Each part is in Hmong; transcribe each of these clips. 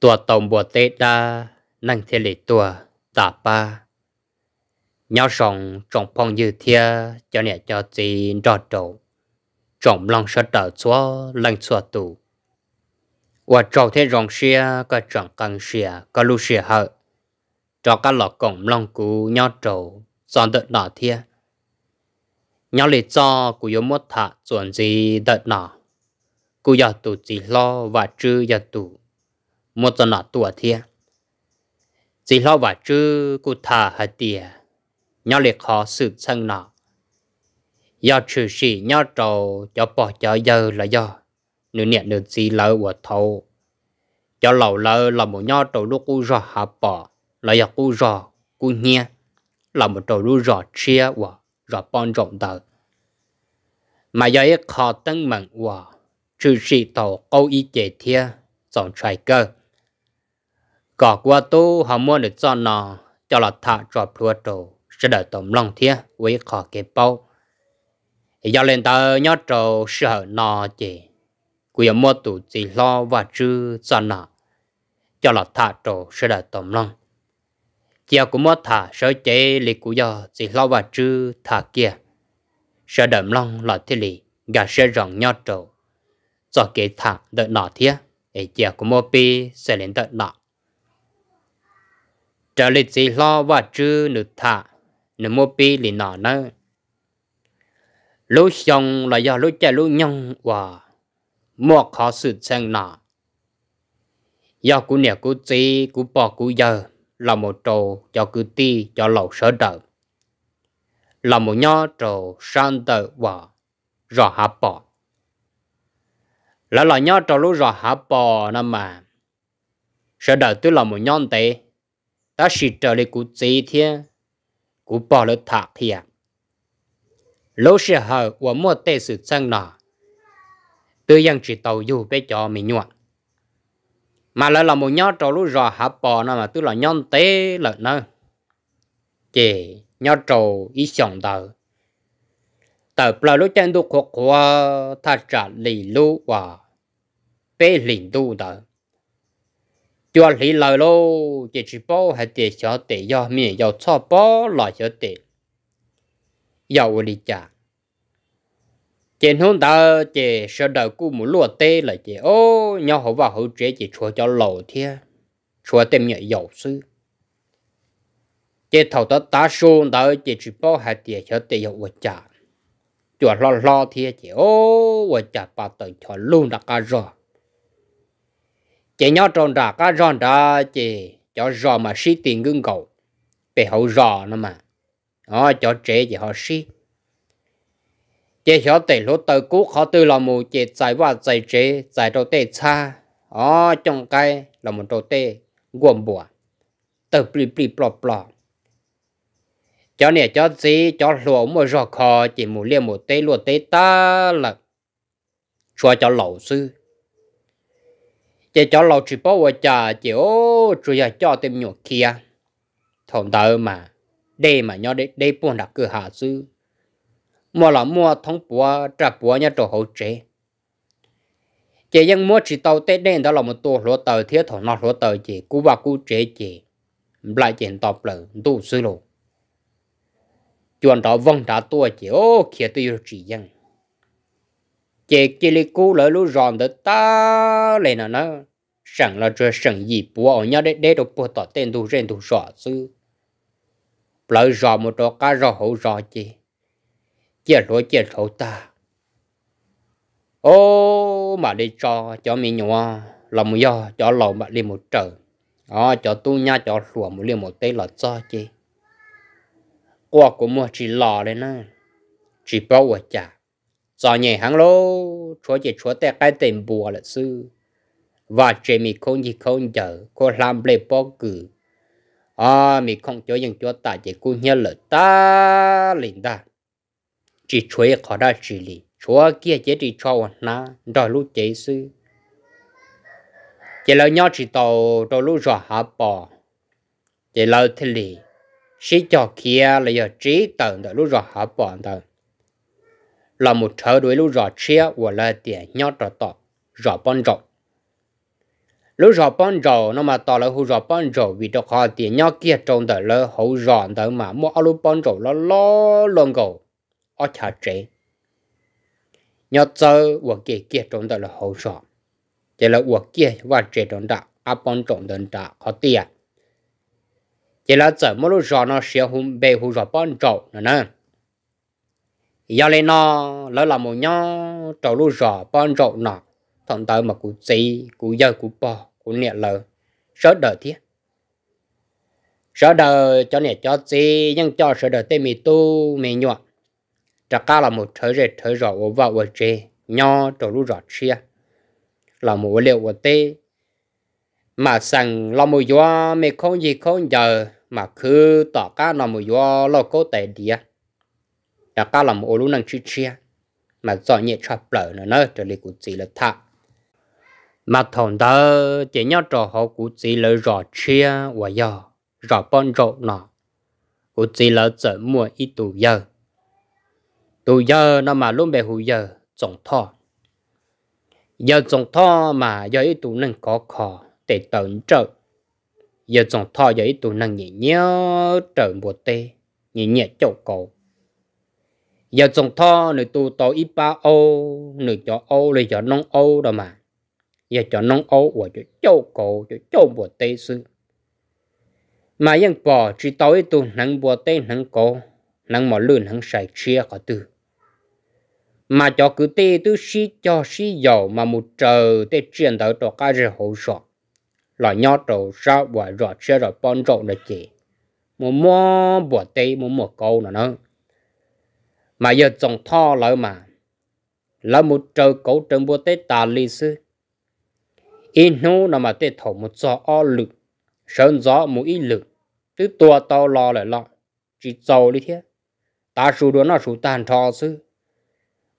Tua tau npua teb dab, neeg thiaj li tuag tas pab. Nyob zoo tsoom phooj ywg thiab cov niam cov txiv nrog rau tsoom mloog sawv daws txhua leej txhua tus. Ua tsaug thiab zoo siab koj tseem qee siab koj lub sij hawm rov qab los koom mloog kuv nyob rau txoj ntawm no thiab. Nyob li txoj kuv yuav muab tham txuas ntxiv ntawm no, kuj yog tus txiv hlob Vam Tswb yog tus muab txoj no tuaj thiab. Txiv hlob Vam Tswb kuj tham hais tias nyob li qhov xwm txheej no yog tshwm sim nyob rau cov pog cov yawg los yog nws niam nws txiv lawv uas thaum cov laus lawv los mus nyob rau lub qub zos Hav Pos los yog qub zos Kub Hnyiab, los mus rau lub zos tshiab uas zos Pob Ntsaum ntawd, mas yog ib qho teeb meem uas tshwm sim tau qaub ib ce thiab txaus ntshai kawg. Kom kuv ua tub ho muab nws txoj no coj los tham tso plhuav rau sawv daws tau mloog thiab ua ib qho kev paub. Yog li ntawd nyob rau sij hawm no ces kuv yuav muab tus txiv hlob Vaj Tswb txoj no coj los tham rau sawv daws tau mloog. Cia kuv muab tham sawv cev li kuv yog txiv hlob Vaj Tswb tham kiag, sawv daws mloog los thiaj li nkag siab zoo nyob rau txoj kev tham ntawm no thiab. Es cia kuv muab pib xws li ntawm no. Raws li txiv hlob Vaj Tswb nws tham, nws muab pib li no nawb. Lub xyoo los yog lub caij lub nyoog uas muaj qhov xwm txheej no, yog kuv niam kuv txiv kuv pog kuv yawg los mus rau cov kwv tij cov laus sawv daws los mus nyob rau sab ntawm uas zos Hav Pos. Lawv los nyob rau lub zos Hav Pos no mas sawv daws twb los mus nyob ntev, tab sis raws li kuv txiv thiab kuv pog lawv tham qhia, lub sij hawm uas muaj tej xwm txheej no twb yeej tsis tau yug peb cov me nyuam, mas lawv los mus nyob rau lub zos Hav Pos no mas twb los nyob ntev lawm nawb. Ces nyob rau ib xyoos ntawd, tawm plaws lub caij ntuj qhuav qhuav thaj tsam li lub uas peb hlis ntuj ntawd, cua hliv lawm lauj, ces tsis paub hais tias xyov tes yog me nyuam yaus txhoj pob los xyov tes yog ua li cas. Ces hnub ntawd ces sawv daws kuj mus luaj teb lawm ces o, nyob hauv vaj hauv tsev ces tshuav cov laus thiab tshuav tej me nyuam yaus xwb. Ces thaum tav tav su ntawd ces tsis paub hais tias xyov tes yog ua cas, cua hlob hlob thiab ces o, ua cas pa taws nchos lug nram qab zog. Ces nyob rau nram qab zog nrad ces cov zos mas sib ti nkwb nkaus, pem hauv zos no mas o, cov tsev ces ho sib. Ces xyov tes hluav taws kub qhov twg los mus ces txais vaj txais tsev, txais rau tej txhab, o, cooj qaib los mus rau tej nkuaj npua, tawg plij plij ploj ploj. Cov niam cov txiv cov hluas muaj zog kho ces mus liaj mus teb luaj teb tag lawm, tshuav cov laus xwb. Ces cov laus tsis paub ua cas ces o, tsuas yog coj tej me nyuam khiav. Thaum ntawd mas dej mas nyob deb deb puag nram kwj ha xwb, muaj los muaj thoob puav raj puav nyob rau hauv tsev. Ces yeej muab tsis tau tej dej ntawd los mus tua hluav taws thiab, thaum no hluav taws ces kub vaj kub tsev ces nplaim ces nto plaws ntuj xwb lauj. Cua nrov voog nrad tuaj ces o, khiav twb yuav tsis yeej. Ces cia li kub lawv lub zos ntawd tag li no na, seem los tsuas seem yim puav uas nyob deb deb rau puag tom tej ntug zej ntug zos xwb. Plawv zos mus rau qab zog hauv zos ces ciaj hluav ciaj dhauv tag. O, mam li tso cov me nyuam los mus yog cov laus mam li mus raws, o, cov tub nyab cov hluas mus liaj mus teb los txog ces quaj kua muag tsis los li na, tsis paub ua cas. Txom nyem heev lauj, tshuav ces tshuav tej qaib tej npua lawm xwb. Vaj tsev me khaub ncig khaub ncaws, khaub hlab nplej pob kws, o, me khoom cuav yeej cuav tam ces kub hnyiab lawm tag li ntag. Tsis tshuav ib qho dab tsi li, tshuav kiag cev ris tsho uas hnav nrog lub cev xwb. Ces lawv nyob tsis tau rau lub zos Hav Pos, ces lawv thiaj li sib cog khiav los yog tsiv tawm ntawm lub zos Hav Pos ntawd los mus rhawv dua ib lub zos tshiab uas lawv hais tias nyob rau tom zos Pob Ntsaum. Lub zos Pob Ntsaum no mas tos lawv hu zos Pob Ntsaum vim rau qhov tias nyob kiag rau ntawm lawv hauv zos ntawd mas muaj ob lub pob ntsaum loj loj luaj nkaus ob chav tsev, nyob txawb ua ke kiag rau ntawm lawv hauv zos. Ces lawv ua kiag vaj tsev rau nram qab pob ntsaum ntawd nram qhov tiaj, ces lawv txawm muab lub zos no siav npe hu zos Pob Ntsaum no na. Yog li no, lawv los mus nyob rau lub zos Pob Ntsaum no. Thaum ntawd mas kuv txiv, kuv yawg, kuv pog, kuv niam lawv sawv daws thiab, sawv daws cov niam cov txiv yeej coj sawv daws tej me tub me nyuam rov qab los mus rhawv zej rhawv zos ua vaj ua tsev nyob rau lub zos tshiab, los mus ua liaj ua teb, mam xeem los mus yuav me khaub ncaws khaub ncaws mas khwv tom qab no mus yuav lauj kaub tais diav, rov qab los mus ua lub neej tshiab tshiab, mas txom nyem tshaj plaws no na raws li kuv txiv lawv tham. Mas thaum ntawd ces nyob rau hauv kuv txiv lawv zos tshiab uas yog zos Pob Ntsaum no, kuv txiv lawv txawm muaj ib tus yawg. Tus yawg no mas lub npe hu yawg Txoov Thoj. Yawg Txoov Thoj mas yog ib tug neeg khov kho, tes taw nrawm. Yawg Txoov Thoj yog ib tug neeg nyiam nyiam raws npua teb, nyiam nyiam caum kauv. Yawg Txoov Thoj nws tu tau ib pab aub, nws cov aub los yog noob aub no mas yog cov noob aub uas caum caum kauv caum caum npua teb xwb. Mas yeej pom tsis tau ib tug hneev npua teb hneev kauv, hneev mos lwj hneev sai tshiab qhov twg. Mas cov kwv tij twb sib cog sib yaum mas mus raws tej tsiaj ntawd rau qab zej hauv zos, los nyob rau sab uas zos tshiab zos Pob Ntsaum no ces mus muab npua teb muab muab kauv no na. Mas yawg Txoov Thoj lawv mas lawv mus raws kauv raws npua teb tas li xwb. Ib hnub no mas tej thaum mus txog ob lwm, sawv ntxov mus ib lwm, twb tua tau los lawm los tsis txaus li thiab, tav su dua noj su tag nrho xwb.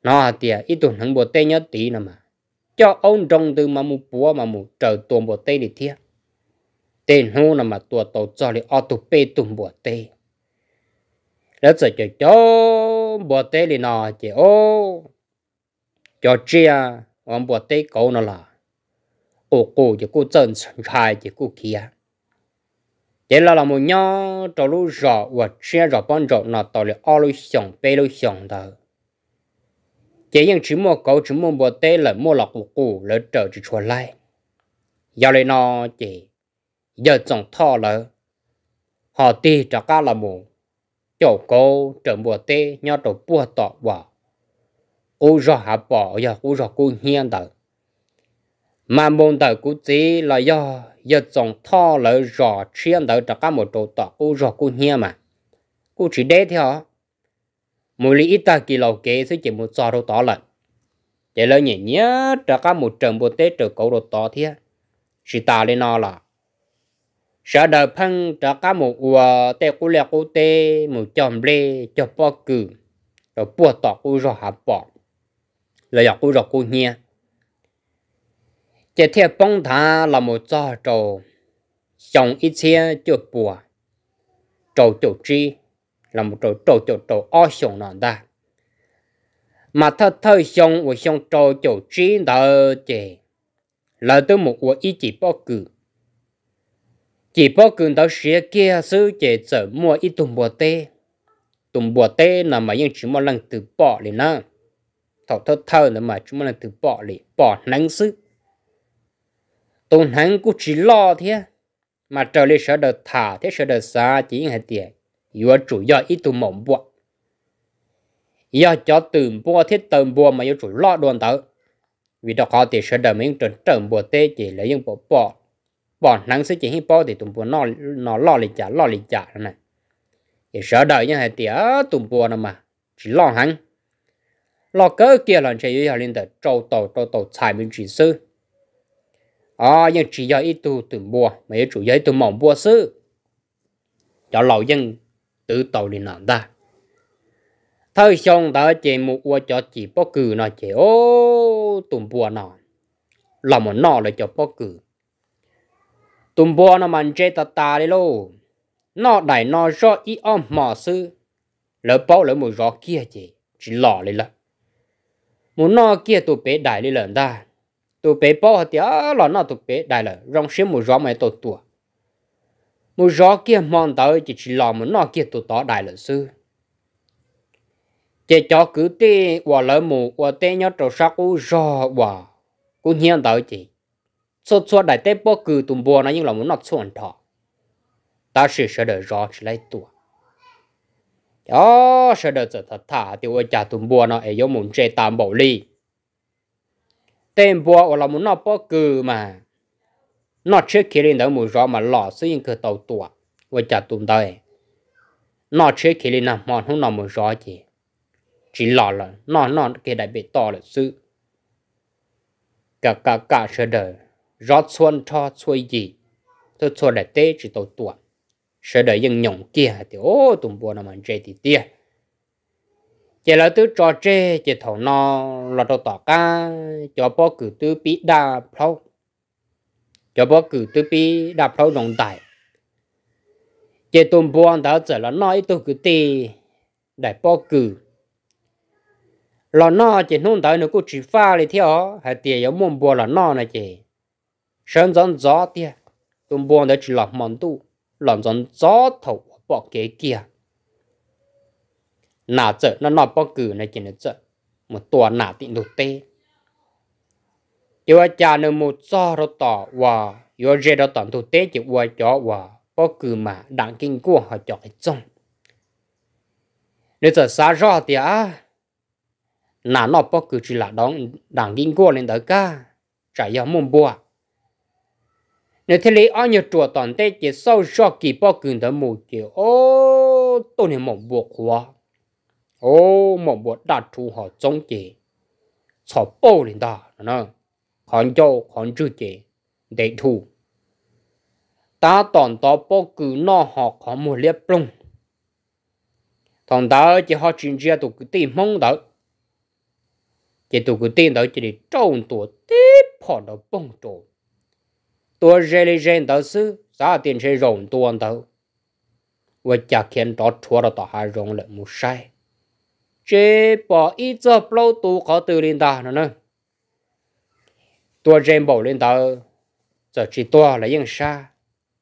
Hnov hais tias ib tug hneev npua teb nyob tid no mas coj aub nroo ntws mas mus puav mas mus raws tua npua teb li thiab. Tej hnub no mas tua tau txog li ob tug peb tug npua teb. Lawv txawm caum caum npua teb li no ces o, cov tsiaj uas npua teb kauv no los qus qus ces kuj txawj ntshai ces kuj khiav. Ces lawv los mus nyob rau lub zos uas tshiab zos Pob Ntsaum no tau li ob lub xyoos peb lub xyoos ntawd, ces yeej tsis muaj kauv tsis muaj npua teb lawm, muaj los qus qus lawv raws tsis tshua laib. Yog li no ces yawg Txoov Thoj lawv ho tig rov qab los mus caum kauv raws npua teb nyob rau puag tom uas qub zog Hav Pos yog qub zog Kub Hnyiab ntawd. Mas mus ntawm kuv txiv los yog yawg Txoov Thoj lawv zos tshiab ntawd rov qab mus rau tom qub zog Kub Hnyiab mas kuj tsis deb thiab os, mus li ib tag kis laus kev xwb ces mus txog rau tod lawm. Ces lawv nyiam nyiam rov qab mus raws npua teb raws kauv rau tod thiab. Tsis tas li no los sawv daws pheej rov qab mus ua tej qub liaj qub teb, mus cog nplej cog pob kws rau puag tom qub zog Hav Pos los yog qub zog Kub Hnyiab. Ces thiaj poob nthav los mus txog rau xyoo ib txhiab cuaj puas rau caum tsib los mus rau rau caum rau ob xyoos no ntag. Mas thawj thawj xyoo uas xyoo rau caum tsib ntawd ces lawv twb mus ua ib cim pob kws. Cim pob kws ntawd siav kiag xwb ces txawm muaj ib tug npua teb. Tus npua teb no mas yeej tsis muaj leej twg pom li na. Thaum thawj thawj ntawd mas tsis muaj leej twg pom li, pom hneev xwb. Tus hneev kuj tsis loj thiab, mas raws li sawv daws tham thiab sawv daws xav ces yeej hais tias yuav tsum yog ib tug maum npua. Yog cov twm npua thiab taw npua mas yuav tsum loj dua ntawd, vim rau qhov tias sawv daws mas yeej raws npua teb ces lawv yeej pom, pom hneev xwb ces yeej paub tias tus npua no loj li cas loj li cas no na. Ces sawv daws yeej hais tias tus npua no mas tsis loj heev, loj kawg kiag los ntshe yuav yog li ntawm rau tau, rau tau txhais me ntsis xwb. O, yeej tsis yog ib tug twm npua mas yuav tsum yog ib tug maum npua xwb. Cov laus yeej twv tau li no ntag. Thawj xyoo ntawd ces mus ua cov cim pob kws no ces o, tus npua no los mus noj lawv cov pob kws. Tus npua no mas ntse tas tas li lauj, noj daim no zoj ib ob hmo xwb, lawv paub lawv mus zov kiag ces tsis los li lawm. Mus noj kiag tus pem daim li lawm ntag. Tus pem paub hais tias los noj tus pem dais lawm, zoo siab mus zov mas yuav tau tua. Mus zov kiag hmo ntawd ces tsis los, mus noj kiag tus tod dais lawm xwb. Ces cov kwv tij uas lawv mus ua teb nyob rau sab qub zog uas kub hnyiab ntawd ces txhua txhua daim teb pob kws tus npua no yeej los mus noj txhua nrho, tab sis sawv daws zov tsis laib tua. Ces sawv daws txawm tham tham tias ua cas tus npua no es yuav mus ntse tas npaum li. Tej npua uas los mus noj pob kws mas noj tshiab khiav li ntawd mus zov mas los xwb yeej kawg tau tua. Ua cas tus ntawd noj tshiab khiav li nag hmo hnub no mus zov ces tsis los lawm, noj noj kiag daim pem toj lawm xwb. Kam kam kam sawv daws zov txhua nrho txhua yim, txhua txhua daim teb tsis tau tua. Sawv daws yeej nyoos kiag hais tias tus npua no mas ntse tiag tiag. Ces lawv twb tso tseg ces thaum no los rau tom qab cov pob kws twb pib daj plhaub, cov pob kws twb pib daj plhaub zoo ntais. Ces tus npua ntawd txawm los noj ib tug kwv tij daim pob kws. Los noj ces hnub ntawd nws kuj tsis faj li thiab os, hais tias yuav muaj npua los noj no ces sawv ntxov ntxov tiag. Tus npua ntawd tsis los hmo ntuj, los ntxov ntxov thaum uas pom kev kiag. Nas txawm noj noj pob kws no ces nws txawm mus tua nas tim ntug teb. Ces ua cas nws mus txog rau tom uas yuav ze rau tom ntug teb ces ua cov uas pob kws mas dam nkij nkuaj ho cov qis txoog. Nws txawm xav zoj tias nas noj pob kws tsis lam dam nkij nkuaj li ntawd kag, tsam yog muaj npua. Nws thiaj li ob nyuag ruam tom ntej ces xauj zoj kis pob kws ntawd mus ces o, tuaj niag maum npua qhuav, o, maum npua daj rhuv ho txoob ces txhos pauj li ntag. Qhov ncauj qhov ntswg ces ntev dhau, tab tom ntov pob kws noj ho qhov muag liab ploog. Thaum ntawd ces ho tsis ntsia tus kwv tij Hmoob ntawd, ces tus kwv tij ntawd cia li rauj ntua tib phom nrov poog rau. Tua ze li ze ntawd xwb, xav hais tias ntshe zaum ntua ntawd, ua cas khiav nrov rhuav rau tom hav zoov lawm, mus saib tsis pom ib txog plaub tus qhov twg li ntag no na. Tua ze npaum li ntawd, txawm tsis tuag los yeej sab,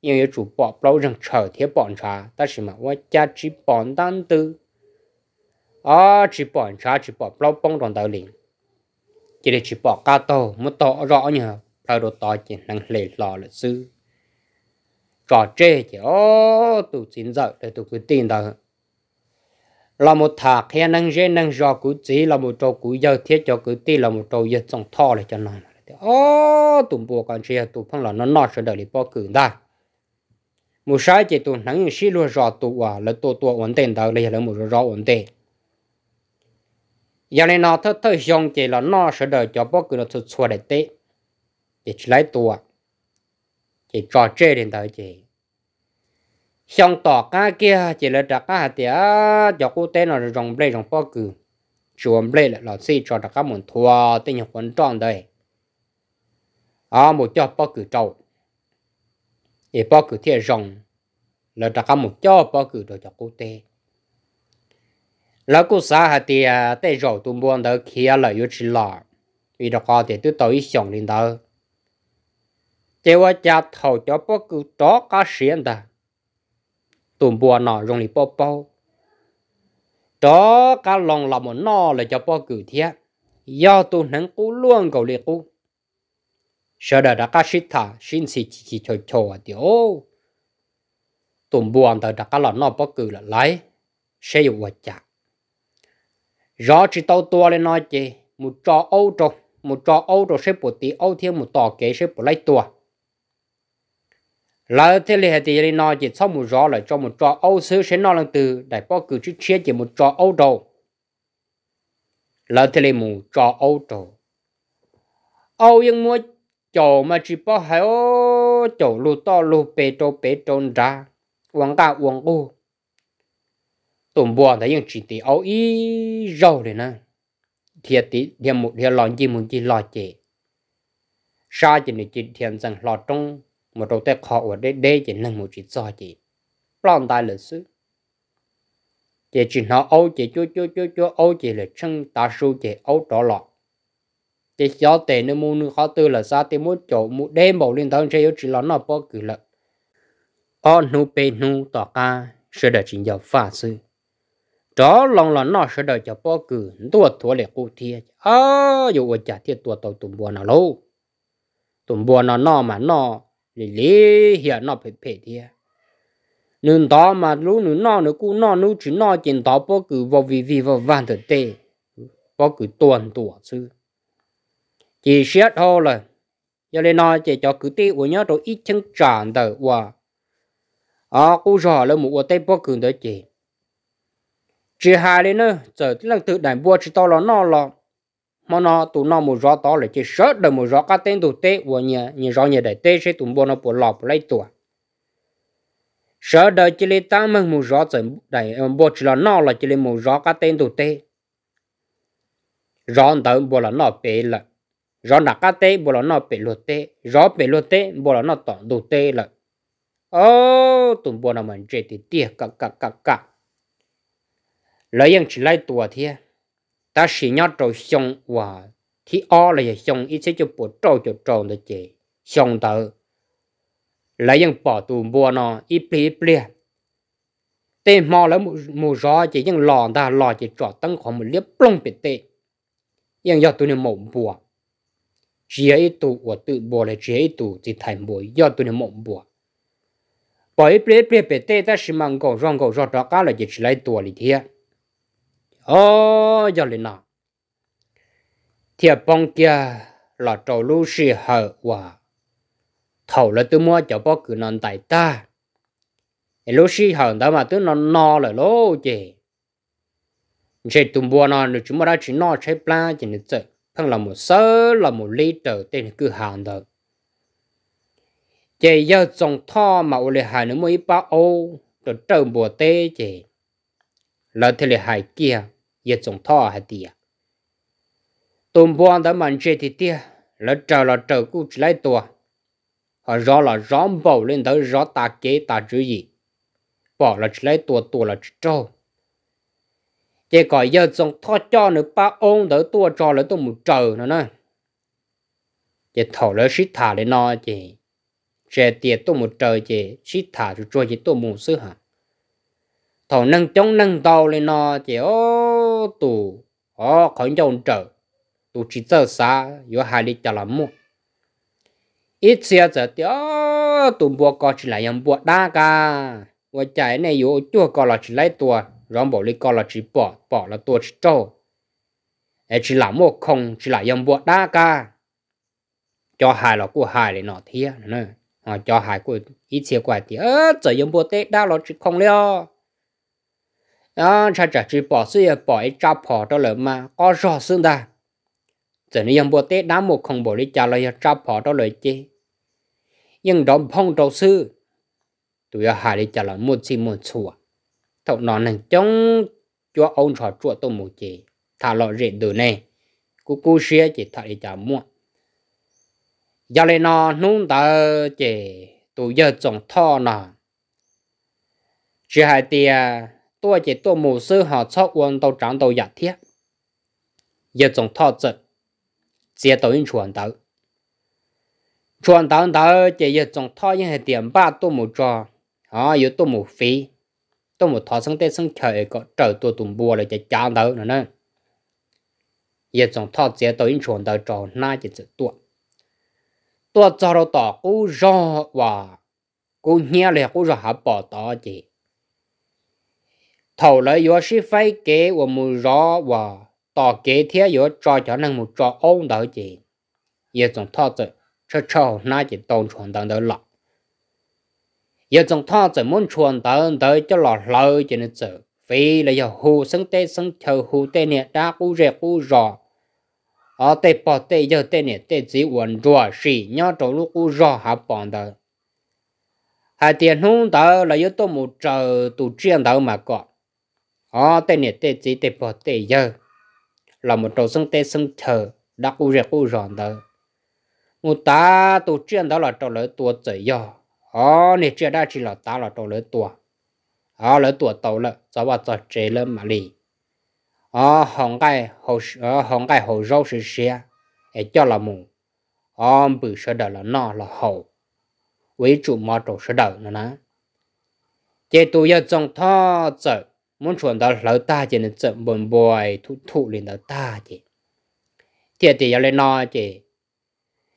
yeej yuav tsum pom plaub zeeg tshaw thiab pom ntshav, tab sis mas ua cas tsis pom ntab ntws, o, tsis pom ntshav tsis pom plaub poob rau ntawd li. Cia li tsis pom qab taug, muab taug zoj ob nyuag plhaw rau tod ces hneev hle hlo lawm xwb. Tso tseg ces o, tus txiv ntxawm los tus kwv tij ntawd los mus tham qhia neeg zej neeg zos, kuv txiv los mus rau kuv yawg thiab cov kwv tij los mus rau yawg Txooj Thoj los cov no tias o, tus npua ko ntshe yog tus pheej los noj noj sawv daws li pob kws ntag. Mus saib ces tus hneev yeej sib luag zos tus uas lawv tua tua ua ntej ntawd los yog lawv mus zov zov ua ntej. Yog li no thawj thawj xyoo ces los noj sawv daws cov pob kws no txhua txhua daim teb, ces tsis laib tua, ces tso tseg li ntawd ces xyoo tom qab kiag ces lawv rov qab hais tias cov qub teb no zoo nplej zoo pob kws, tsis ua nplej lawm los txhij tso rov qab mus nthua tej nyuag quav nroj ntawd, o, mus cog pob kws rau, es pob kws thiaj zoo. Lawv rov qab mus cog pob kws rau cov qub teb. Lawv kuj xav hais tias tej zaum tus npua ntawd khiav lawm yuav tsis los, vim rau qhov tias twb tau ib xyoos li ntawd. Ces ua cas thaum cov pob kws rov qab siav ntag, tus npua no zoo li paub paub, rov qab loo los mus noj lawv cov pob kws thiab, yog tus hneev qub luaj nkaus li qub. Sawv daws rov qab sib tham sib ntxhi chis chis chaus chaus hais tias, tus npua ntawd rov qab los noj pob kws lawm lauj, seb yuav ua cas. Zov tsis tau tua li no ces mus tso aub rau, mus tso aub rau seb puas tiv aub thiab mus tos kev seb puas laib tua. Lawv thiaj li hais tias yog li no ces txhob mus zov lawm, tso mus tso aub xwb, seb noj leej twg daim pob kws tshiab tshiab ces mus tso aub rau. Lawv thiaj li mus tso aub rau. Aub yeej muab caum mas tsis paub hais, caum lug toj lug pes rau pem rau nrad, ua nqaj ua nqug. Tus npua ntawd yeej tsis tiv aub ib zaug li na, dhia mus dhia los ncig mus ncig los ces sab ces nws cia li dhia ntxees hlo roob mus rau tej qho uas deb deb ces neeg mus tsis txog ces ploj ntais lawm xwb. Ces tsis hnov aub ces cuab cuab cuab cuab aub ces lawv tsheej tav su ces aub rov los. Ces xyov tes nws mus nws qhov twg lawm, xav tias muab caum mus deb npaum li ntawd ntshe yuav tsis los noj pob kws lawm. Ob hnub peb hnub tom qab sawv daws tsis nco faj xwb, rov loo los noj sawv daws cov pob kws ntuaj thuav li qub thiab. Yuav ua cas thiaj tua tau tus npua no lauj? Tus npua no noj mas noj li li hiam, noj phem phem thiab. Nws ntov mas lub nws noj nws kuj noj, nws tsis noj ces ntov pob kws vau vig vig vag vag ntawm tej, pob kws tuag ntuas xwb. Ces siab dhau lawm. Yog li no ces cov kwv tij uas nyob rau ib cheeb tsam ntawm uas qub zog lawv mus ua teb pob kws ntawd ces tsis hais li na, txawm leej twg daim npua tsis tau los noj los hmo no tus no mus zov tod lawm ces sawv daws mus zov qab teb ntug teb uas nyias zov nyias daim teb seb tus npua no puas los puas laib tua. Sawv daws cia li tab meeg mus zov, txawm daim npua tsis los noj los cia li mus zov qab teb ntug teb. Zov ntawd npua los noj pem lawm, zov nram qab teb npua los noj pem luag teb, zov pem luag teb npua los noj tom ntug teb lawm. Tus npua no mas ntse tiag tiag, kam kam kam kam. Lawv yeej tsis laib tua thiab. Tab sis nyob rau xyoo uas thib ob los yog xyoo ib txhiab cuaj puas rau caum rau ntawd ces xyoo ntawd lawv yeej pom tus npua no ib pliag ib pliag. Tej hmo lawv mus zov ces yeej los ntag, los ces tsom teeb qhov muag liab ploog pem tej. Yeej yog tus niag maum npua, tsis yog ib tug uas twm npua los tsis yog ib tug txiv thais npua, yog tus niag maum npua. Pom ib pliag ib pliag pem tej tab sis mas nkaum zog nkaum zog rov qab lawm ces tsis laib tua li thiab. Os, yog li no thiaj poob kiag los rau lub sij hawm uas thaum lawv twb muab cov pob kws no ntais tag, es lub sij hawm ntawd mas twb no no lawm lauj ces ntshe tus npua no nws tsis muaj dab tsi noj tshaib plab ces nws txawm pheej los mus xawb los mus lib raws tej kwj ha ntawd. Ces yawg Txoov Thoj mas ua li hais nws muaj ib pab aub rau rawj npua teb ces lawv thiaj li hais kiag yawg Txoov Thoj hais tias, tus npua ntawd mas ntse tiag tiag, lawv raws los raws kuj tsis laib tua, ho zov los zov npaum li ntawd, zov tas kev tas tswv yim, pom los tsis laib tua, tua los tsis raug. Ces kom yawg Txoov Thoj coj nws pab aub ntawd tuaj tso lawv tuaj mus raws no na. Ces thaum lawv sib tham li no ces, tsis hais tias tuaj mus raws ces sib tham tsuag tsuag ces tuaj mus xwb ha. Thaum neeg coob neeg ntau li no ces tus, o, qhov ncauj nrawm, tus tsis txawj xav yuav hais li cas los muaj. Ib txhia txawm tias, tus npua ko tsis lam yog npua dab ka, ua cas nej yuav ua cuag ko los tsis laib tua, zov npaum li ko los tsis pom, pom los tua tsis raug, es tsis lam muaj khoo, tsis lam yog npua dab ka. Cov hais los kuj hais li no thiab, cov hais kuj, ib txhia kuj hais tias, txawm yog npua teb dab los tsis khoo li os. Ntshai tsam tsis pom xwb, yog pom es tsa phom rau lawm mas qab zog xwb ntag. Txawm nws yog npua teb dab muaj khoo npaum li cas los yog tsa phom rau lawm ces yeej nrov nphooj rau xwb. Tus yuav hais li cas los muaj txhij muaj txhua. Thaum no neeg coob, cuab aub ntsho tsuam tuaj mus ces tham lom zem ntws ne, kub kub siab ces tham li cas muaj. Yog li no hnub ntawd ces tus yawg Txoov Thoj no tsis hais tias tuaj ces tuaj mus xwb ho txhob ua ntau tsav ntau yam thiab. Yawg Txoov Thoj txawm txiav tau ib ntshua ntawv. Ntshua ntawv ntawd ces yawg Txoov Thoj yeej hais tias npaj tuaj mus tso, o, yuav tuaj mus fiv, tuaj mus thov xeeb teb xeeb chaw es kom raws tua tus npua lawv cav cav ntawd no na. Yawg Txoov Thoj txiav tau ib ntshua ntawv rau hnab ces txawm tuaj. Tuaj txog rau tom qub zog uas kub hnyiab li qub zog hav pos tod ces thaum lawv yuav sib faib kev uas mus zov uas tos kev thiab yuav tso cov neeg mus tso aub ntawd ces yawg Txoov Thoj txawm tshawb tshawb hauv hnab ces tau ntshua ntawv ntawd los. Yawg Txoov Thoj txawm muab ntshua ntawv ntawd coj los hlawv ces nws txawm fiv los yog hu xeeb teb xeeb chaw, hu tej niag dab qub zej qub zos, o, tej pog tej yawg tej niam tej txiv uas nruam sim nyob rau lub qub zog hav pos ntawd hais tias hnub ntawd lawv yuav tuaj mus raws tus tsiaj ntawd mas kom, o, tej niam tej txiv tej pog tej yawg los mus rau xeeb teb xeeb chaw, dab qub zej qub zos ntawd mus tav tus tsiaj ntawd los rau lawv tua, txawm yog, o, niag tsiaj dab tsi los tav los rau lawv tua, o, lawv tua tau lawm txog vaj txog tsev lawv mam li, o, haus nqaij haus zaub siav siav, es coj los mus, o, npws sawv daws los noj los haus, ua ib tsum mov rau sawv daws no na. Ces tus yawg Txoov Thoj txawm muab ntshua ntawd hlawv tag ces nws txawm npua npua thum thum li ntawd tag ces thiaj tias yog li no ces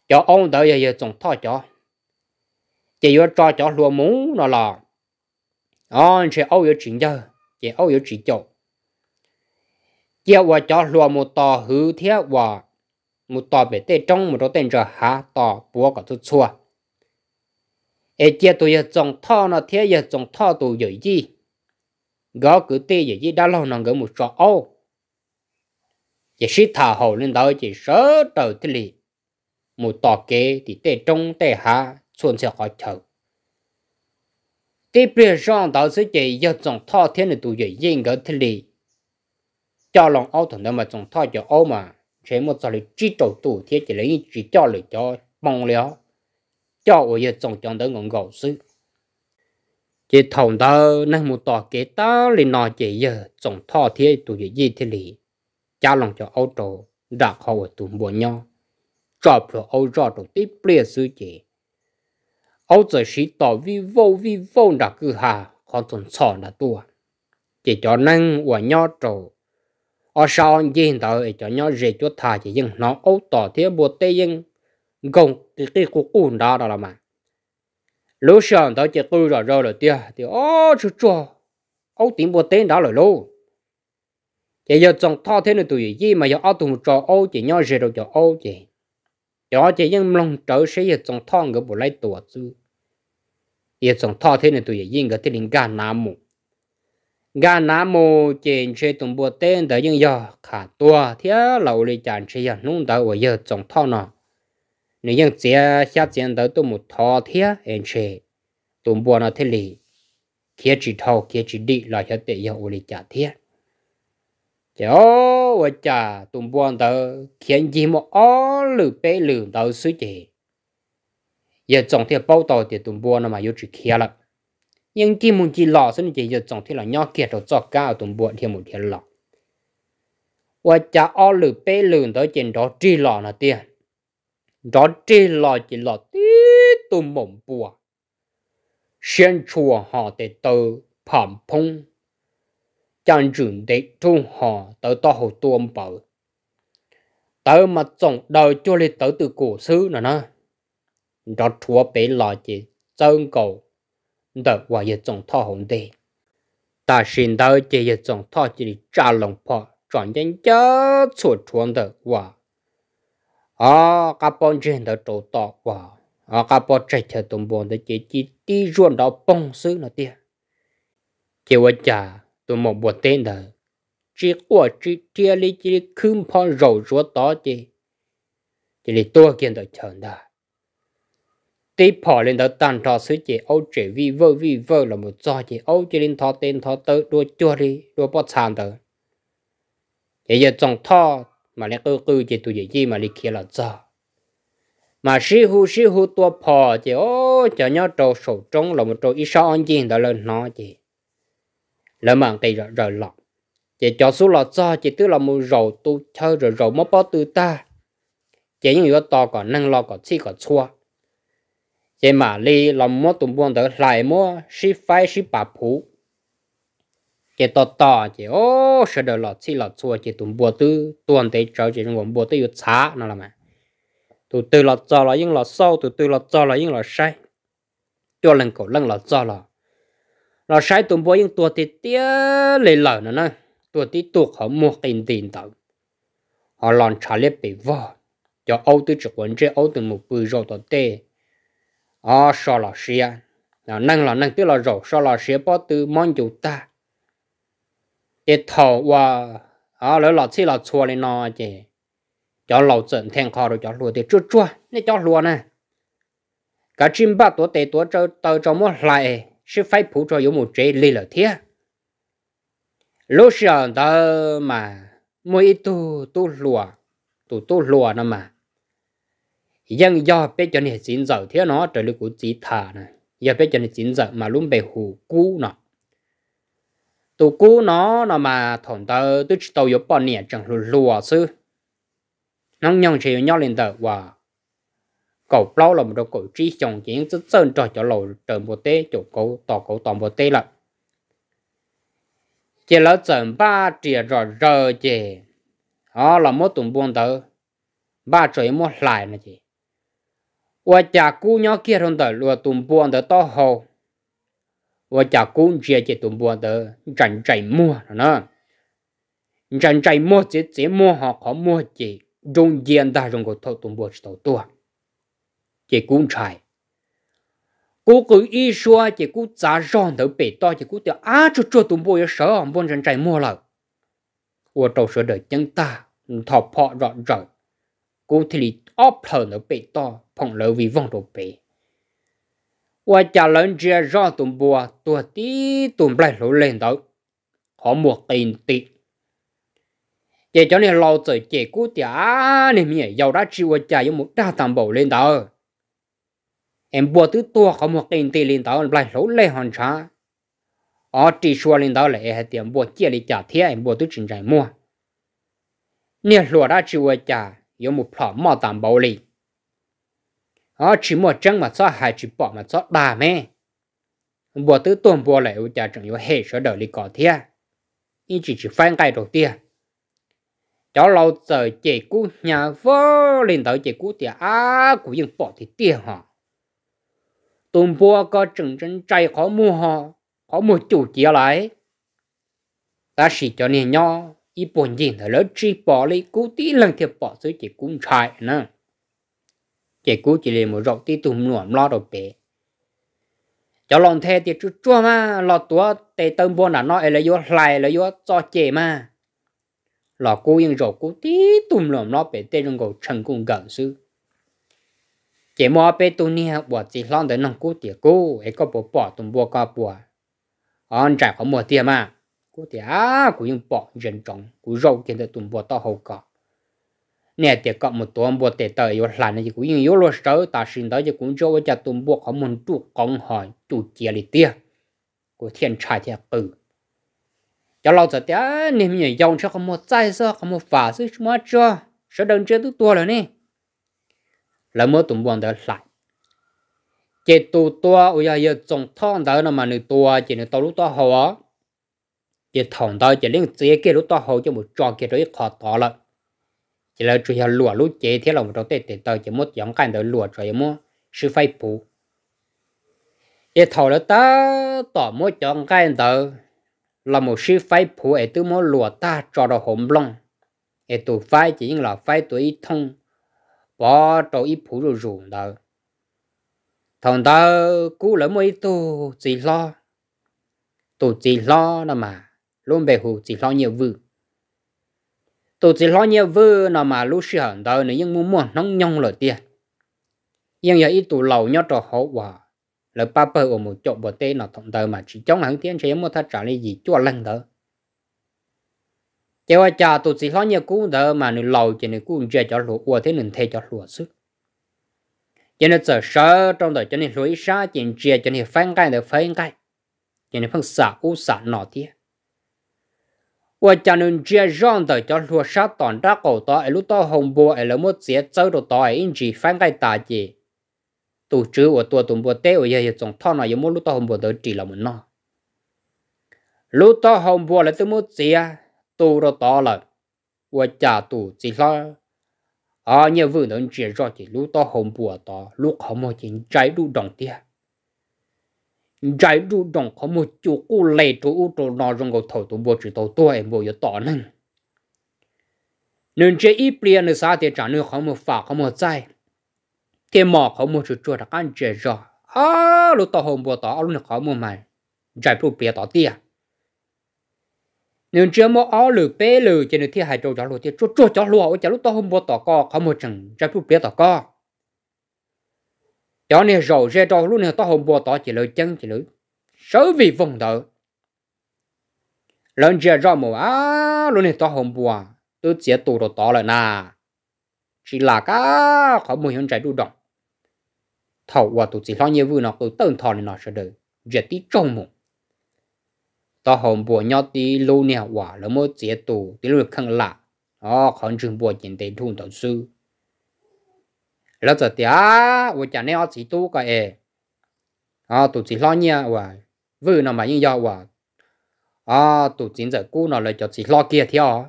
cov aub ntawd yog yawg Txoov Thoj cov, ces yuav tso cov hluas mus no los, o, ntshe aub yuav tsis ncawg ces aub yuav tsis caum. Cia uas cov hluas mus tos hwv thiab uas mus tos pem tej roob mus rau tej ntsa hav tos puav kom txhua txhua. Es cia tus yawg Txoov Thoj no thiab yawg Txoov Thoj tus yawm yij, nkawd ob kwv tij yawm yij dab laug no nkawd mus tso aub. Ces sib tham haum li ntawd ces sawv daws thiaj li mus tos kev tim tej roob tej hav txhua txhia qhov chaw. Tib pliag zoj ntawd xwb ces yawg Txoov Thoj thiab nws tus yawm yij nkawd thiaj li coj loo aub. Thaum ntawd mas Txoov Thoj cov aub mas ntshe muaj txog li tsib rau tus thiab ces lawv yeej tsis coj lawm cov poo li os, coj uas yawg Txoov cov ntawd nkaus nkaus xwb. Ces thaum ntawd neeg mus tos kev tag li no ces yawg Txoov Thoj thiab tus yawm yij thiaj li cab loo cov aub rau nram qhov uas tus npua nyob, tso plhuav aub zoj rau tib pliag xwb ces aub txawm siv tos vij vauj vij vauj nram kwj ha qhov ntxhov ntxhov nrad tuaj. Ces cov neeg uas nyob rau ob sab ob ncig ntawd es cov nyob ze cuab tha ces yeej hnov aub tos thiab npua teb yeej nkaug qij qij quj quj nrad no los mas. Lub sij hawm ntawd ces qw zom zaws lawm tiag tias, Ob, tsuag tsuag, aub tiv npua teb nrad lawm lauj! Ces yawg Txoov Thoj thiab nws tus yawm yij mas yog ob tug mus tso aub ces nyob ze rau cov aub ces cov ces yeej mloog rawv seb yawg Txoov Thoj nkawd puas laib tua xwb. Yawg Txoov Thoj thiab nws tus yawm yij nkawd thiaj li nkag nav mus. Nkag nav mus ces ntshe tus npua teb ntawd yeej yog qham tuag thiab los ua li cas ntshe yog hnub ntawd uas yawg Txoov Thoj no nws yeej txiav xyab txiav ntawv tuaj mus thov thiab es ntshe tus npua no thiaj li khiav tsis dhau khiav tsis dim los xyov tes yog ua li cas thiab. Ces o, ua cas tus npua ntawd khiav ncig muaj ob lwm peb lwm ntawd xwb ces yawg Txoov thiaj paub tau tias tus npua no mas yuav tsis khiav lawm. Yeej ncig mus ncig los xwb no ces yawg Txoov thiaj los nyob kiag rau txoj kab uas tus npua dhia mus dhia los. Ua cas ob lwm peb lwm ntawd ces nrov rig los no tiag. Nrov rig los ces los tib tug maum npua siab ntshua ho tes taw pham phoob, caj ntswm ntev dhub ho tawv taub hau tuab npawv, tawv mas txoom daws cuag li tawv twm kum xwb no na. Nrov rhuav pem los ces txawb nkaus ntawm uas yawg Txoov Thoj hauv ntej. Tam sim ntawd ces yawg Txoov Thoj cia li tsa loo phom tsom ncaj ncaj txhuam rhuav ntawm uas o qab pob ntseg ntawd rau tom uas o qab pob tsaig chaw tus npua ntawd ces ci tib zuaj nrov poog xwb no tiag. Ces ua cas tus maum npua teb ntawd tsis quaj tsis rhiab li cia li khwb npho zaum zuav tod ces cia li tuag kiag ntawm chaw ntag. Tib phom li ntawd tag nrho xwb ces aub tsem vij vawj vij vawj los mus txog ces aub cia li nthov tes nthov taw dua cuag li dua pob txha ntawd. Ces yawg Txoov Thoj mam li qw qw ces tus yawm yij mam li khiav los txog, mas sib hu sib hu tua phom ces o cov nyob rau saum roob los mus rau ib sab ob ncig ntawd lawv hnov ces lawv mam nqis zom zaws los. Ces cov xub los txog ces twb los mus zaum tu chaw zaum zaum muab pob tw tag, ces yeej yuav tos kom neeg los kom txhij kom txhua, ces mam li los muab tus npua ntawd hlais muab sib faib sib pas phuv. Ces tos tos ces o sawv daws los txhij los txhua ces tus npua twb tuag ntev tsawv ces zoo nkaus npua twb yuav txhav no los mas. Tus twg los txog los yeej los xauj, tus twg los txog los yeej los saib. Cuaj leeg kaum leej los txog los, los saib tus npua yeej tuag tiag tiag li lawm no na, tuag tib tug qhov muag qi nti ntawd, ho los ntshav liab pes vog. Cov aub twb tsis quav ntsej, aub twb mus pw zaum tom tej o so los siav, neeg los neeg twb los zaum so los siav pob tw mob ncu tag. Ces thaum uas lawv los txhij los txhua li no ces cov laus txawm nthe nqho rau cov hluas tias, Tsuag tsuag, nej cov hluas na, kav tsij npaj tuav tes tuav taw tso muab hlais, sib faib phuv tso yuav mus tsev lig lawm thiab. Lub sij hawm ntawd mas muaj ib tug tub hluas, tus tub hluas no mas yeej yog peb cov niag txiv ntxawm thiab no, raws li kuv txiv tham na, yog peb cov niag txiv ntxawm mas lub npe hu Kub no. Tus Kub no no mas thaum ntawd twb tsis tau yuav poj niam, tseem hluas hluas xwb. Hnub nyoog ntshe yuav nyob li ntawm uas kaum plaub los mus rau kaum tsib xyoos ces yeej txawj txawj nrog cov laus raws npua teb, caum kauv tos kauv tos npua teb lawm. Ces lawv txawm npaj riam zom zaws ces, o, los muab tus npua ntawd npaj tso yuav muab hlais no ces, ua cas Kub nyob kiag rau ntawm luag tus npua ntawd taub hau, ua cas Kub ntsia ces tus npua ntawd ntsais ntsais muag no na. Ntsais ntsais muag, txiav txiav muag, ho qhov muag ces nrub ncia ntag zoo nkaus thaum tus npua tsis tau tuag. Ces Kub ntshai, Kub qw ib suab ces Kub txav zog ntawd pem toj ces Kub tias, Ab, tsuag tsuag tus npua yuav sawv, npua ntsais ntsais muag lawm. Ua rau sawv daws ceeb tag, nthos phom zom zaws, Kub thiaj li ob plhaws ntawd pem toj phoom lawv vij voog rau pem. Ua cas lawv ntsia zoj tus npua tuag tib tug nplaig hluav leg ntawd, qhov muag qi nti. Ces cov niag laus txawm cem Kub tias, Ab, niag me nyuam yaus dab tsi ua cas yuav mus dag tag npaum li ntawd? Es npua twb tuag qhov muag qi nti li ntawd, nplaig hluav leg ho ntshav, o, ri sua li ntawd lawm es hais tias npua ciaj li cas thiab, npua twb tsis ntsais muag. Niag hluas dab tsi ua cas yuav mus plhom moj tas npaum li? O, tsis muaj tseeb mas txhob hais, tsis pom mas txhob dag me. Npua twb tuag npua lawm ua cas tseem yuav hem sawv daws li ko thiab? Ib tsam tsis faib nqaij rau tiag. Cov laus txawm cem Kub hnyav vog li ntawd ces Kub tias, Ab, kuv yeej pom tiag tiag hos. Tus npua ko tseem ntsais ntsais qhov muag, qhov muag cum ciav lawm. Tab sis cov niag nyob ib puag ncig ntawd lawv tsis pom li, Kub tib leeg thiaj pom xwb ces Kub ntshai na. Ces Kub cia li mus zaum tib tug mluam mlob rau pem. Cov laus nthe tias, Tsuag tsuag mas, los tuav tes taw npua nram no es lawv yuav hlais, lawv yuav txo cem mas. Los Kub yeej zaum Kub tib tug mluam mlob pem tej zoo nkaus tshee kuj nkawm xwb. Ces muaj ob peb tug niag uas txiv hlob ntawd nug Kub tias, Kub, es koj puas pom tus npua ko puas, o, ntsais qhov muag tiag mas? Kub tias, Ab, kuv yeej pom ntsia ntsoov, kuv zaum kiag ntawm tus npua taub hau ko. Nej hais tias kom mus tuav npua tes taw yuav hlais no ces kuv yeej yuav luag sawv, tam sim ntawd ces kuv ntsia ua cas tus npua qhov muag nruj qoov ho cum ciav li tiag. Kuv thiaj ntshai thiaj qw. Cov laus txawm tias, Niag me nyuam yaus ntshe qhov muag txaij xwb, qhov muag fam xwb, tsis muaj dab tsi, sawv daws ntsia twb tuag lawm ne. Lawv muab tus npua ntawd hlais. Ces tus tua uas yog yawg Txoos Thoj ntawd no mas nws tua ces nws tau lub taub hau os. Ces thaum ntawd ces lawv txiav kiag lub taub hau coj mus tso kiag rau ib qho tod lawm. Ces lawv tsuas yog luam lub cev thiab los mus rau tej tes taw ces muab cov nqaij ntawd luam tso yuav muab sib faib puv. Ces thaum lawv tab tom muab cov nqaij ntawd los mus sib faib puv es twb muab luam tag tso rau hauv nplooj, es tus faib ces yeej los faib tua ib thooj pov rau ib puv zuj zus ntawd. Thaum ntawd Kub lawv muaj ib tug txiv hlob, tus txiv hlob no mas lub npe hu txiv hlob Nyiaj Vwj. Tus txiv hlob Nyiaj Vwj no mas lub sij hawm ntawd nws yeej muaj muaj hnub nyoog lawm tiag, yeej yog ib tug laus nyob rau hauv uas lawv pab pawg uas mus caum npua teb no thaum ntawd mas tsis coob heev thiab, ntshe yuav muaj thaj tsam li yim cuaj leeg ntawd. Ces ua cas tus txiv hlob Nyiaj Kub ntawd mas nws laus ces nws kuj ntsia cov hluas ua thiab nws nthe cov hluas xwb. Ces nws txawm sawv rau ntawm cov niag hluas ib sab ces ntsia cov niag faib nqaij ntawd faib nqaij, ces nws pheej xam ub xam no thiab. Ua cas nws ntsia zoj ntawm cov hluas sab tom nrab qaum tod es lub taub hau npua es lawv muab txiav txawb rau tod es ib ntsis faib nqaij tas ces tus tswv uas tua tus npua teb uas yog yawg Txoos Thoj no yuav muab lub taub hau npua ntawd ris los mus noj. Lub taub hau npua lawv twb muab txiav tu rau tod lawm, ua cas tus txiv hlob Nyiaj Vwj ntawd ntsia zoj ces lub taub hau npua tod lub qhov muag ces ntsais duj doos tiag. Ntsais duj doos, qhov muag cu quj le rau ub rau no zoo nkaus thaum tus npua tsis tau tuag es npua yuav tom neeg. Nws ntsia ib pliag nws xav tias tsam nws qhov muag fam qhov muag txaij, thiaj mos qhov muag tsuag tsuag rov qab ntsia zog, ob lub taub hau npua tod ob lub niag qhov muag mas ntsais pluj pliav tod tiag. Nws ntsia muaj ob lwm peb lwm ces nws thiaj hais rau cov hluas tias, Tsuag tsuag cov hluas, ua cas lub taub hau npua tom ko qhov muag tseem ntsais pluj pliav tom ko? Cov niag zaum ze rau lub niag taub hau npua tod ces lawv ceeb ces lawv sawv vij voog ntawd. Lawv ntsia zoj mus, ab, lub niag taub hau npua twb txiav tu rau tod lawm na, tsis lam kab qhov muag yuav ntsais duj doos. Thaum uas tus txiv hlob Nyiaj Vwj no qw tawj ntho li no sawv daws ntsia tib tsaug mus. Taub hau npua nyob tib lub niag uas lawv muab txiav tu tib lub kheej lam, qhov ntswg npua ces ntev dhau ntawd xwb. Lawv txawm tias, Ua cas neb ob txiv tub ko es, tus txiv hlob Nyiaj uas Vwj no mas yeej yog uas tus txiv ntxawm Kub no lawv cov txiv hlob kiag thiab os.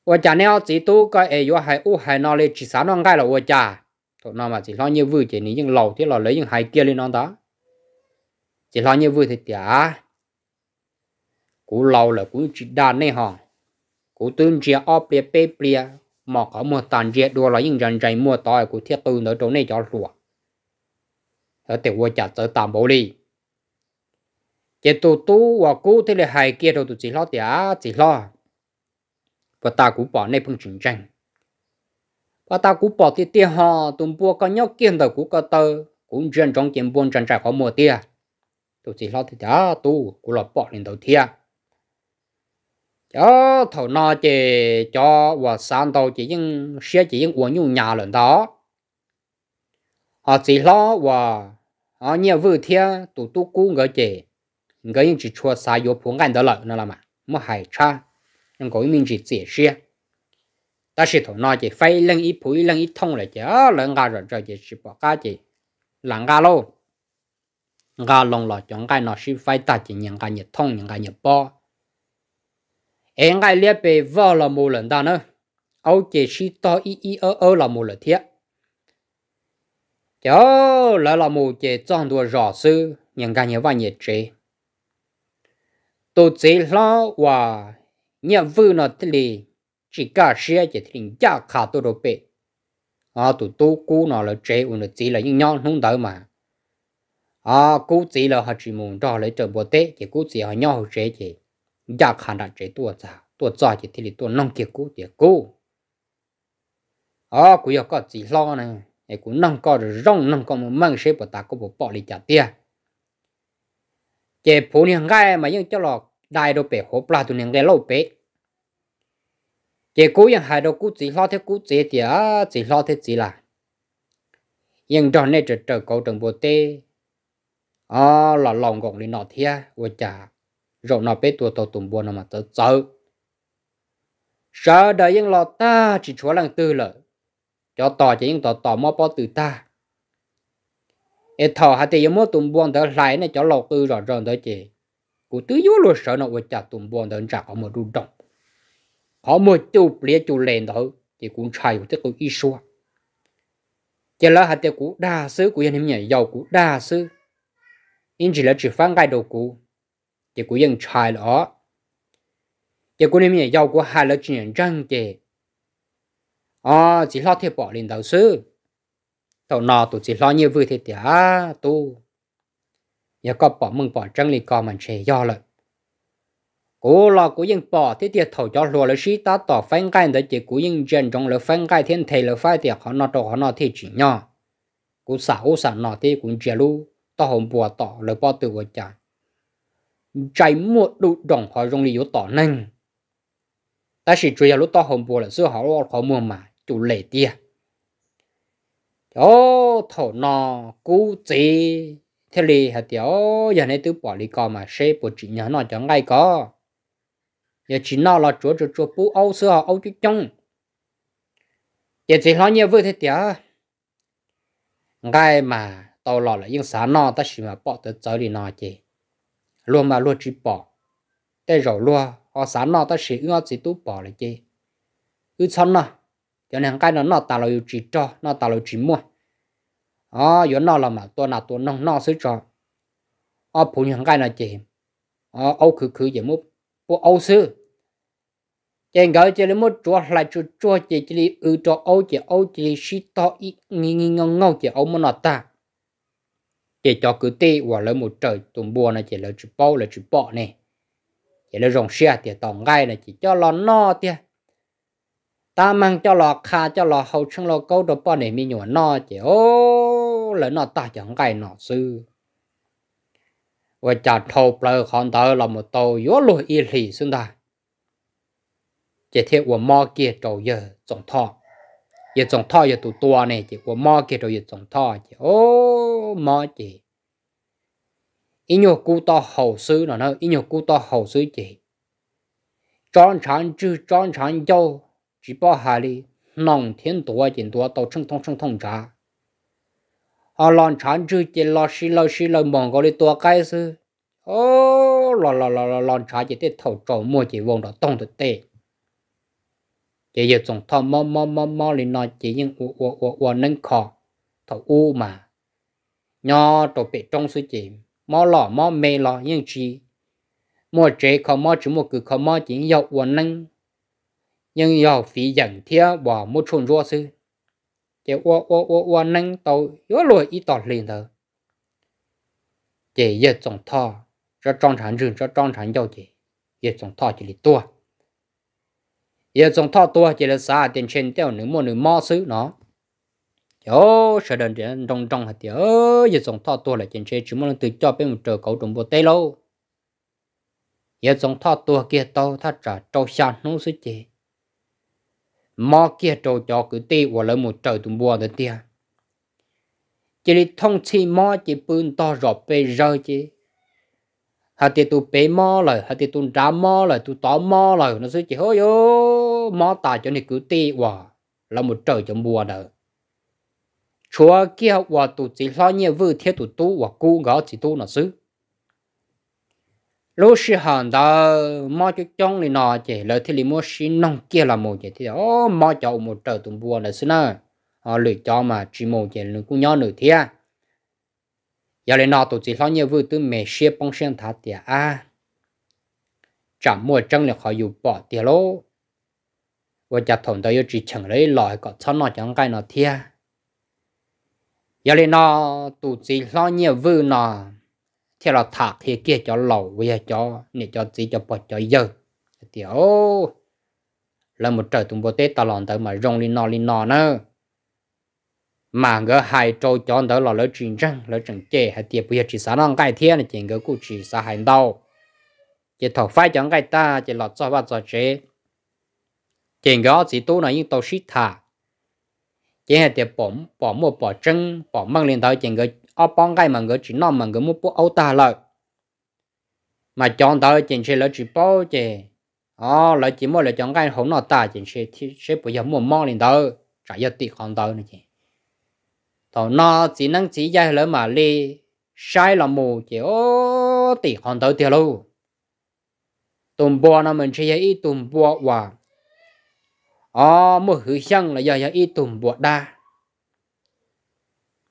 Ua cas neb ob txiv tub ko es yuav hais ub hais no li, tsis xav noj nqaij los ua cas? Thaum no mas txiv hlob Nyiaj Vwj ces nws yeej laus thiab los lawv yeej hais kiag li no ntag. Txiv hlob Nyiaj Vwj thiaj tias, Kuv laus lawm kuv tsis dag nej hos. Kuv twb ntsia ob pliag peb pliag, mos qhov muag tas ntsia dua los yeej ntsa ntsais muag tod, kuv thiaj qw ntawd rau nej cov hluas. Lawv tias, Ua cas txawv tas npaum li? Ces tus tub uas Kub thiaj li hais kiag rau tus txiv hlob tias, Txiv hlob, puas tas kuv pom nej pheej tsis ntseeg? Puas tas kuv pom tiag tiag hos, tus npua ko nyob kiag ntawm kuv ko taw, kuv ntsia ntsoov ces npua ntsa ntsais qhov muag tiag. Tus txiv hlob thiaj tias, Tub, kuv los pom li ntawd thiab. Ces thaum no ces cov uas xav ntau ces yeej siab ces yeej ua nyuj nyas lawm ntag. Hos txiv hlob uas Nyiaj Vwj thiab tus tub Kub nkawd ces nkawd yeej tsis tshua xav yuav phuv nqaij ntawd lawm no los mas muab hais tshab, zoo nkaus ib me ntsis txiam siab. Tab sis thaum no ces faib ib leeg ib phuv ib leeg ib thooj lawm ces lawv nqa zom zaws ces tsis pom qab ces lam nqa lauj. Nqa loo los cov nqaij no sib faib tag ces nyias nqa nyias thooj nyias nqa nyias pob. Es nqaij liab pes vog los mus lawm ntag na, aub ces sib tog ib ib awb awb los mus lawm thiab. Ces lawv los mus ces txog ntua zos xwb nyias nkag nyias vaj nyias tsev. Tus txiv hlob uas Nyiaj Vwj no thiaj li tsis kaj siab ces thiaj li ncaj qha tuaj rau pem tus tub Kub no lawv tsev uas nws txiv lawv yeej nyob hnub ntawd mas Kub txiv lawv ho tsis mus nrog lawv raws npua teb ces Kub txiv ho nyob hauv tsev ces ncaj qha nram tsev tuaj txog ces thiaj li tuaj noog kiag Kub tias, Kub, o, kuv yog koj txiv hlob na, es kuv noog koj zoo zoo, noog koj meej meej seb puas tas koj puas pom li cas tiag. Ces phuv niag nqaij mas yeej coj los dai rau pem hauv plag tus niag nqe lauj pem. Ces Kub yeej hais rau Kub txiv hlob thiab Kub txiv tias, Txiv hlob thiab txiv las, yeej nrog nej raws raws kauv raws npua teb, o, los laus nkoos li no thiab ua cas zaum no peb tua tau tus npua no mas txawv txawv. Sawv daws yeej los tag tsis tshuav leej twg lawm, cov tos ces yeej tos tos mob pob tw tag. Es thaum hais tias yuav muab tus npua ntawd hlais nej cov laus qw zom zaws ntawd ces kuv twb yuav luag sawv no ua cas tus npua ntawd ntsais qhov muag du doog, qhov muag cuj pliav cuj les ntawd ces kuv ntshai kuv twb qw ib suab. Ces lawv hais tias kuv dag xwb, kuv yog niag me nyuam yaus kuv dag xwb, ib ntsis lawv tsis faib nqaij rau kuv, ces kuv yeej ntshai lawm os. Ces kuv niag me nyuam yaus kuv hais lawv tsis nyiam ntseeg ces, o, txiv hlob thiaj pom li ntawd xwb. Thaum no tus txiv hlob Nyiaj Vwj thiaj tias, Tub, yog koj pom meej pom tseeb li ko mas ntshe yog lawm. Kuv los kuv yeej pom thiab tiag, thaum cov hluas lawv sib tab tom faib nqaij ntawd ces kuv yeej ntsia ntsoov lawv faib nqaij thiab nthe lawv faib tias qhov no rau qhov no thiaj tsim nyog. Kuv xam ub xam no thiab kuv ntsia lub taub hau npua tom lawv pob tw ua cas ntsais muag du doog ho zoo li yuav tom neeg, tab sis tsuas yog lub taub hau npua lawm xwb ho qhov muag mas cuj les tiag. Thaum no Kub txiv thiaj li hais tias, Yog neb twb pom li ko mas seb puas tsim nyog noj cov nqaij ko. Yog tsis noj los tsuav tsuag tsuag pub aub xwb ho aub coob coob. Ces txiv hlob Nyiaj Vwj thiaj tias, Nqaij mas tau los lawm yeej xav noj tab sis mas pom txawv txawv li no ces luag mas luag tsis pom. Tej zaum luag ho xav noj tab sis wb ob txiv tub pom lawm ces wb txhob noj. Cov niag nqaij no noj tas los yus tsis rog, noj tas los tsis muaj. O, yuav noj los mam tua nas tua noog noj xwb tso. Ob phuv niag nqaij no ces aub khwv khwv ces muab pub aub xwb. Ces nkawd cia li muab tsuav hlais tsuag tsuag ces cia li w rau aub ces aub cia li sib tog ib ngi ngi noj ces aub muab noj tag. Ces cov kwv tij uas lawv mus raws tus npua no ces lawv tsis paub lawv tsis pom ne, ces lawv zoo siab tias tau nqaij no ces coj los noj tiag. Tab meeg coj los qha coj los hau tsheej lauj kaub rau poj niam me nyuam noj ces o, lawv noj tag cov nqaij no xwb, ua cas dhau plaws qhov ntawd los mus tau yuav luag ib hlis xwb ntag. Ces thiaj ua mob kiag rau yawg Txoov Thoj. Yawg Txoov Thoj yog tus tua ne ces ua mob kiag rau yawg Txoov Thoj ces o, mob ces ib nyuag kub taub hau xwb no na, ib nyuag kub taub hau xwb ces tsob ntshav ntswg tsob ntshav ncauj, tsis paub hais li, hnoos thiab ntuav ces ntuav tau tsheej thooj tsheej thooj ntshav. Ho los ntshav ntswg ces los si lawg si lawg npaum nkaus li tua qaib xwb. Los los los los los ntshav ces tej thaum tsaus muag ces vau nrov toog ntawm tej. Ces yawg Txoov Thoj mob mob mob mob li no ces yeej ua ua ua ua neeb kho. Thaum ub mas nyob rau pem roob xwb ces mob los mob me los yeej tsis muaj tsev kho mob, tsis muaj kws kho mob ces yeej yog ua neeb, yeej yog fiv yeem thiab uas muab tshuaj ntsuab xwb. Ces ua ua ua ua neeb tau yuav luag ib tog hli ntawd, ces yawg Txoov Thoj tsob tsob ntshav ntswg tsob tsob ntshav ncauj ces yawg Txoov Thoj cia li tuag. Yawg Txoov Thoj tuag ces lawv xav hais tias ntshe tej zaum nws muaj nws mob xwb no. Ces sawv daws nroo nroo hais tias yawg Txoov Thoj tuag lawm ces ntshe tsis muaj leej twg coj peb mus raws kauv rau npua teb lauj. Yawg Txoov Thoj tuag kiag tau thaj tsam rau xya hnub xwb ces mob kiag rau cov kwv tij uas lawv mus raws tus npua ntawd tiag. Cia li thooj txhij mob ces pw ntog zom pes zawg ces hais tias tus pem mob lawm, hais tias tus nrad mob lawm, tus tod mob lawm no xwb ces hauj yuv mob tas cov niag kwv tij uas lawv mus raws cov npua ntawd. Tshuav kiag uas tus txiv hlob Nyiaj Vwj thiab tus tub uas kub nkawd ob txiv tub no xwb. Lub sij hawm ntawd mob coob coob li no ces lawv thiaj li muab sib noog kiag los mus ces thiaj mob cov uas mus raws tus npua ntawd xwb na. Lwm cov mas tsis mus ces nws kuj nyob nws thiab. Yog li no tus txiv hlob Nyiaj Vwj twb me siab poob siab nthav tias ab, tsam muaj tseeb li qhov yus pom tiag lauj. Ua cas thaum ntawd yuav tsis cheem lawv ib los kom txhob noj cov nqaij no thiab. Yog li no tus txiv hlob Nyiaj Vwj no thiaj los tham qhia kiag cov laus uas yog cov niam cov txiv cov pog cov yawg tias lawv mus raws tus npua teb tas los ntawd mas zoo li no li no na. Mas nkawd hais rau cov ntawd los lawv tsis ntseeg, lawv tseem cem hais tias puas yog tsis xav noj nqaij thiab no ces nkawd kuj tsis xav hais ntau. Ces thaum faib cov nqaij tag ces los txog vaj txog tsev, ces nkawd ob txiv tub no yeej tau sib tham. Ces hais tias pom muaj pom tseeb pom meej li ntawd ces nkawd ob pob nqaij mas nkawd tsis noj mas nkawd muab pub aub tag lawm. Mas cov ntawd ces ntshe lawv tsis paub ces o lawv cia muab lawv cov nqaij hau noj tas ces ntshe seb puas yog muaj mob li ntawd, tsam yog tim qhov ntawd no ces thaum no txiv neeb txiv yaig lawv mam li saib los mus ces o tim qhov ntawd tiag lauj. Tus npua no mas ntshe yog ib tug npua uas o muaj hwv xyeej los yog yog ib tug npua dab.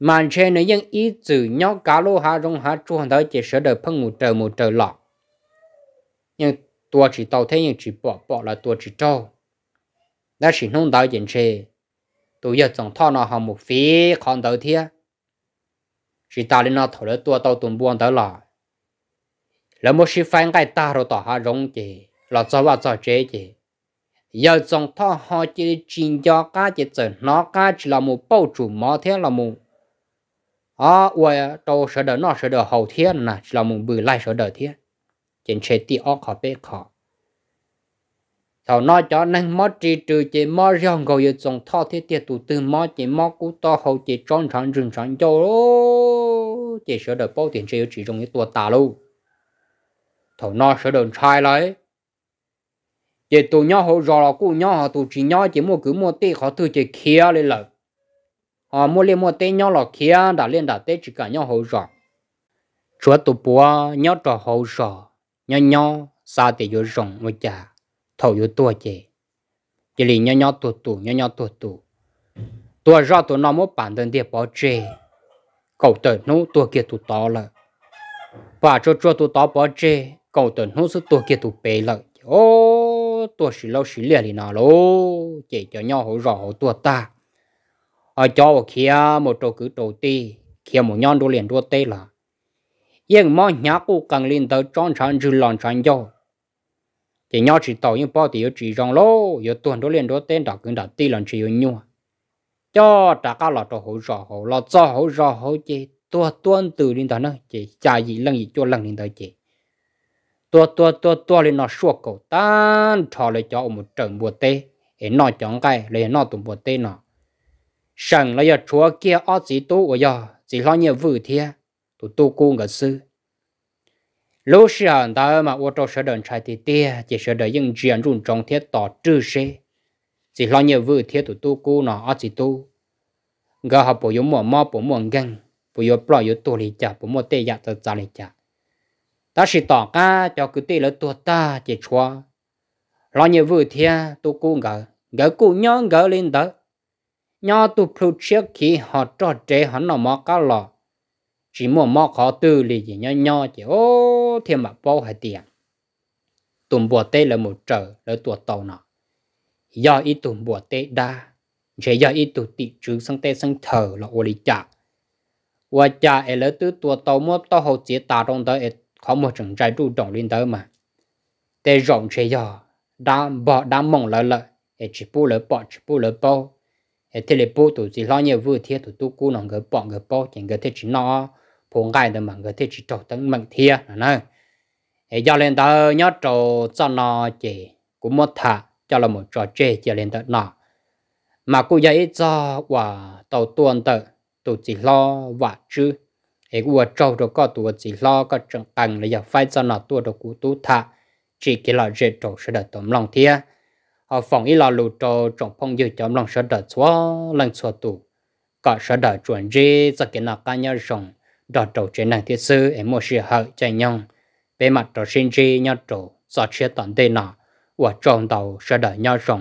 Mas ntshe nws yeej ib txwm nyob kav lub hav zoov hav tsuag ntawd ces sawv daws pheej mus raws mus raws los, yeej tua tsis tau thiab yeej tsis pom pom los tua tsis raug. Tab sis hnub ntawd ces ntshe tus yawg Txoov Thoj no ho mus fiv qhov ntawd thiab. Tsis tas li no thaum lawv tua tau tus npua ntawd los lawv muab sib faib nqaij tag rau tom hav zoov ces los txog vaj txog tsev ces yawg Txoov Thoj ho cia li tsis nco qab ces txawm hnov qab tsis los mus pauj tsum mov thiab los mus o ua rau sawv daws noj sawv daws haus thiab no na, tsis los mus npws laig sawv daws thiab. Ces ntshe tij ob qho peb qho. Thaum no cov neeg mob ris rws ces mob zog nkaus yawg Txoov Thoj thiab tiag, tus twg mob ces mob kub taub hau ces tsob ntshav ntswg ntshav ncauj, ces sawv daws paub tias ntshe yuav tsis zoo yuav tuag tas lauj. Thaum no sawv daws ntshai lawm, ces tus nyob hauv zos los kuj nyob, ho tus tsis nyob ces muaj kwv muaj tij qhov twg ces khiav li lawm. Ho muaj liaj muaj teb nyob los khiav nram liaj nram teb tsis kam nyob hauv zos. Tshuav tus puav nyob rau hauv zos, nyob nyob xav tias yuav zoo ua cas thaum yuav tuag ces cia li nyob nyob tuag tus nyob nyob tuag tus. Tuag zoj tus no muab pam ntawd ntiag pov tseg, kaum tawm hnub tuag kiag tus tod lawm. Pam tsuag tsuag tus tod pov tseg, kaum tawm hnub xwb tuag kiag tus pem lawm. Ces o, tuag sis laub sis liaj li no lauj, ces cov nyob hauv zos hauv tuag tag, ho cov uas khiav mus rau kwv rau tij, khiav mus nyob nruab liaj nruab teb los yeej mob hnyav quj qees li ntawd, tsob ntshav ntswg los ntshav ncauj. Ces nyob tsis tau yeej paub tias yuav tsis zoo lauj, yuav tuag nruab liaj nruab teb nram kwv nram tij los ntshe yuav nyuaj. Coj rov qab los rau hauv zos hauv, los txog hauv zos hauv ces tuag tuab ntws li ntawd na, ces xya yim leej yim cuaj leeg li ntawd ces tuag tuag tuag tuag li no suaj kaum tag nrho lawv cov uas mus raws npua teb es noj cov nqaij los yog noj tus npua teb no. Seem los yog tshuav kiag ob txiv tub uas yog txiv hlob Nyiaj Vwj thiab tus tub Kub nkawd xwb. Lub sij hawm ntawd mas ua rau sawv daws ntshai tiag tiag, ces sawv daws yeej ntsia ntsoov thiab tos rwg seb txiv hlob Nyiaj Vwj thiab tus tub Kub no ob txiv tub nkawd ho puas yuav muaj mob puas muaj nkeeg, puas yuav ploj yuav tuag li cas, puas muaj tej yam txawv txav li cas. Tab sis tom qab cov kwv tij lawv tuag tag ces tshuav hlob Nyiaj Vwj thiab tub Kub nkawd, nkawd kuj nyob nkawd li ntawd, nyob tug plhu tshiab khiv ho rog rev ho noj mov qab los, tsis muaj mob qhov twg li ces nyob nyob ces thiaj mam paub hais tias tus npua teb lawv mus raws lawv tua tau no yog ib tug npua teb dab, ntshe yog ib tug tim tswv xeeb teb xeeb chaws los ua li cas. Ua cas es lawv twb tua tau muab taub hau txiav tas rau ntawd es qhov muag tseem ntsais ruj doom li ntawd mas tej zaum ntshe yog dab npog dab mooj lawv lawm es tsis pub lawv pom tsis pub lawv paub, es thiaj li pub tus txiv hlob Nyiaj Vwj thiab tus tub Kub no nkawd pom nkawd paub ces nkawd thiaj tsis noj phu nqaij ntawd mas nkawd thiaj tsis raug teeb meem thiab no na. Es yog li ntawd nyob rau txoj no ces kuv muab tham coj los mus tso tseg cia li ntawm no, mas kuj yog ib txog uas tau tuaj ntawm tus txiv hlob Vam Tswb. Es kuj ua tsaug rau koj tus ua txiv hlob koj tseem qee los yog faib txoj no tuaj rau kuv tub tham tsim kev lom zem rau sawv daws tau mloog thiab ho foom ib lo lus rau tsoom phooj ywg cov mloog sawv daws txhua leej txhua tus kom sawv daws tsuas ntsib txoj kev noj qab nyob zoo nrog rau tsev neeg thiab xwb es muaj sij hawm caij nyoog peb mam rov sib ntsib nyob rau txoj tshiab tom ntej no. Ua tsaug ntau, sawv daws nyob zoo.